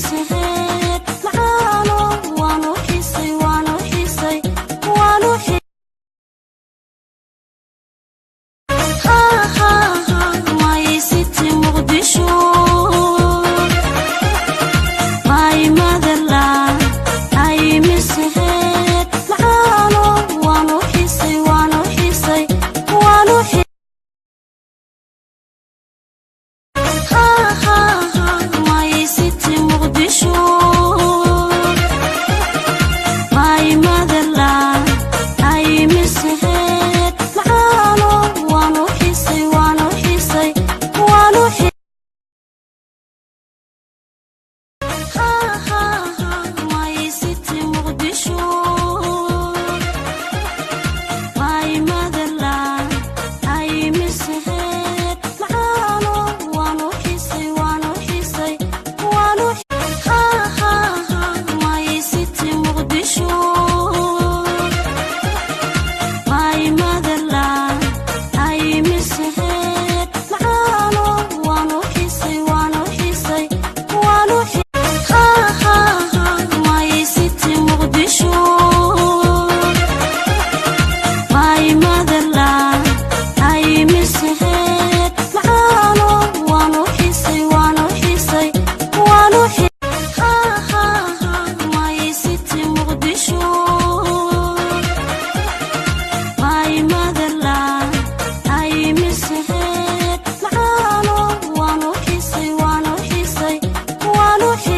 miss it. Macaano, waan u xiisay, waan u xiisay, waan u xi- Ha ha ha, my city Muqdisho, my motherland, I miss it. Macaano, waan u xiisay, waan u xiisay, waan u xi- Ha ha ha, my city Muqdisho, my motherland, I miss it. Macaano, waan u xiisay, waan u xiisay, waan u xi- Ha ha ha, my city Muqdisho, my motherland, I miss it. Macaano, waan u xiisay, waan u xiisay, waan u xi- Ha ha ha, my city Muqdisho, my motherland, I miss it. Macaano, waan u xiisay, waan u xiisay, waan u xi- Ha ha ha, my city Muqdisho, my motherland, I miss it. Macaano, waan u xiisay, waan u xiisay, waan u xi- Ha ha ha, my city Muqdisho, my motherland, I miss it. Macaano, waan u xiisay, waan u xiisay, waan u xi-